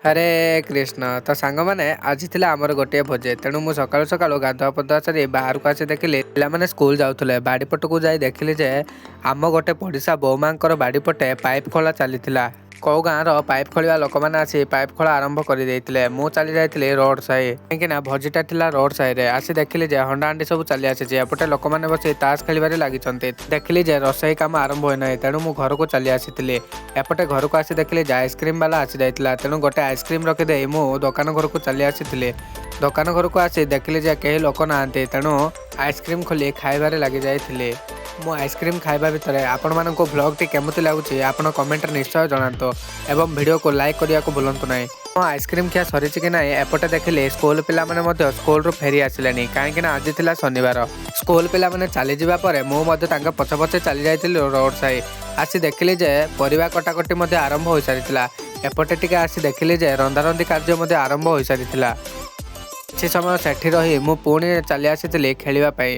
ହରେ କୃଷ୍ଣ। ତ ସାଙ୍ଗମାନେ, ଆଜି ଥିଲା ଆମର ଗୋଟିଏ ଭୋଜି। ତେଣୁ ମୁଁ ସକାଳୁ ସକାଳୁ ଗାଧୁଆ ପାଧୁଆ ସାରି ବାହାରକୁ ଆସି ଦେଖିଲି ପିଲାମାନେ ସ୍କୁଲ ଯାଉଥିଲେ। ବାଡ଼ି ପଟକୁ ଯାଇ ଦେଖିଲି ଯେ ଆମ ଗୋଟେ ପଡ଼ିଶା ବୋଉମାଙ୍କର ବାଡ଼ି ପଟେ ପାଇପ୍ ଖୋଳା ଚାଲିଥିଲା। କୋଉ ଗାଁର ପାଇପ୍ ଖୋଳିବା ଲୋକମାନେ ଆସି ପାଇପ୍ ଖୋଳା ଆରମ୍ଭ କରିଦେଇଥିଲେ। ମୁଁ ଚାଲି ଯାଇଥିଲି ରୋଡ ସାହି, କାହିଁକି ନା ଭୋଜିଟା ଥିଲା ରୋଡ ସାହିରେ। ଆସି ଦେଖିଲି ଯେ ହଣ୍ଡା ହାଣ୍ଡି ସବୁ ଚାଲି ଆସିଛି। ଏପଟେ ଲୋକମାନେ ବସି ତାସ ଖେଳିବାରେ ଲାଗିଛନ୍ତି। ଦେଖିଲି ଯେ ରୋଷେଇ କାମ ଆରମ୍ଭ ହୋଇନାହିଁ, ତେଣୁ ମୁଁ ଘରକୁ ଚାଲି ଆସିଥିଲି। ଏପଟେ ଘରକୁ ଆସି ଦେଖିଲି ଯେ ଆଇସ୍କ୍ରିମ୍ ବାଲା ଆସିଯାଇଥିଲା। ତେଣୁ ଗୋଟେ ଆଇସ୍କ୍ରିମ୍ ରଖିଦେଇ ମୁଁ ଦୋକାନ ଘରକୁ ଚାଲି ଆସିଥିଲି। ଦୋକାନ ଘରକୁ ଆସି ଦେଖିଲି ଯେ କେହି ଲୋକ ନାହାନ୍ତି, ତେଣୁ ଆଇସ୍କ୍ରିମ୍ ଖୋଲି ଖାଇବାରେ ଲାଗିଯାଇଥିଲି। ମୁଁ ଆଇସ୍କ୍ରିମ୍ ଖାଇବା ଭିତରେ ଆପଣମାନଙ୍କୁ ଭ୍ଲଗ୍ଟି କେମିତି ଲାଗୁଛି, ଆପଣ କମେଣ୍ଟରେ ନିଶ୍ଚୟ ଜଣାନ୍ତୁ ଏବଂ ଭିଡ଼ିଓକୁ ଲାଇକ୍ କରିବାକୁ ଭୁଲନ୍ତୁ ନାହିଁ। ମୋ ଆଇସ୍କ୍ରିମ୍ ଖିଆ ସରିଛି କି ନାହିଁ, ଏପଟେ ଦେଖିଲି ସ୍କୁଲ ପିଲାମାନେ ମଧ୍ୟ ସ୍କୁଲରୁ ଫେରି ଆସିଲେଣି, କାହିଁକି ନା ଆଜି ଥିଲା ଶନିବାର। ସ୍କୁଲ ପିଲାମାନେ ଚାଲିଯିବା ପରେ ମୁଁ ମଧ୍ୟ ତାଙ୍କ ପଛେ ପଛେ ଚାଲି ଯାଇଥିଲି ରୋଡ ସାହି। ଆସି ଦେଖିଲି ଯେ ପରିବା କଟାକଟି ମଧ୍ୟ ଆରମ୍ଭ ହୋଇସାରିଥିଲା। ଏପଟେ ଟିକେ ଆସି ଦେଖିଲି ଯେ ରନ୍ଧାରନ୍ଧି କାର୍ଯ୍ୟ ମଧ୍ୟ ଆରମ୍ଭ ହୋଇସାରିଥିଲା। କିଛି ସମୟ ସେଠି ରହି ମୁଁ ପୁଣି ଚାଲି ଆସିଥିଲି ଖେଳିବା ପାଇଁ।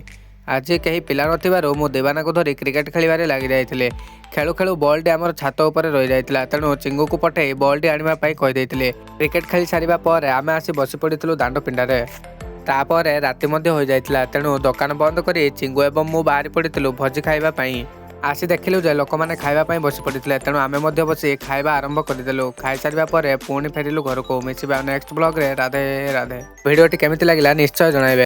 ଆଜି କେହି ପିଲା ନଥିବାରୁ ମୁଁ ଦିବାନାକୁ ଧରି କ୍ରିକେଟ ଖେଳିବାରେ ଲାଗିଯାଇଥିଲି। ଖେଳୁ ଖେଳୁ ବଲ୍ଟି ଆମର ଛାତ ଉପରେ ରହିଯାଇଥିଲା, ତେଣୁ ଚିଙ୍ଗୁକୁ ପଠେଇ ବଲ୍ଟି ଆଣିବା ପାଇଁ କହିଦେଇଥିଲି। କ୍ରିକେଟ ଖେଳି ସାରିବା ପରେ ଆମେ ଆସି ବସି ପଡ଼ିଥିଲୁ ଦାଣ୍ଡ ପିଣ୍ଡାରେ। ତାପରେ ରାତି ମଧ୍ୟ ହୋଇଯାଇଥିଲା, ତେଣୁ ଦୋକାନ ବନ୍ଦ କରି ଚିଙ୍ଗୁ ଏବଂ ମୁଁ ବାହାରି ପଡ଼ିଥିଲୁ ଭୋଜି ଖାଇବା ପାଇଁ। ଆସି ଦେଖିଲୁ ଯେ ଲୋକମାନେ ଖାଇବା ପାଇଁ ବସି ପଡ଼ିଥିଲେ, ତେଣୁ ଆମେ ମଧ୍ୟ ବସି ଖାଇବା ଆରମ୍ଭ କରିଦେଲୁ। ଖାଇସାରିବା ପରେ ପୁଣି ଫେରିଲୁ ଘରକୁ। ମିଶିବା ନେକ୍ସଟ ବ୍ଲଗରେ। ରାଧେ ରାଧେ। ଭିଡ଼ିଓଟି କେମିତି ଲାଗିଲା, ନିଶ୍ଚୟ ଜଣାଇବେ।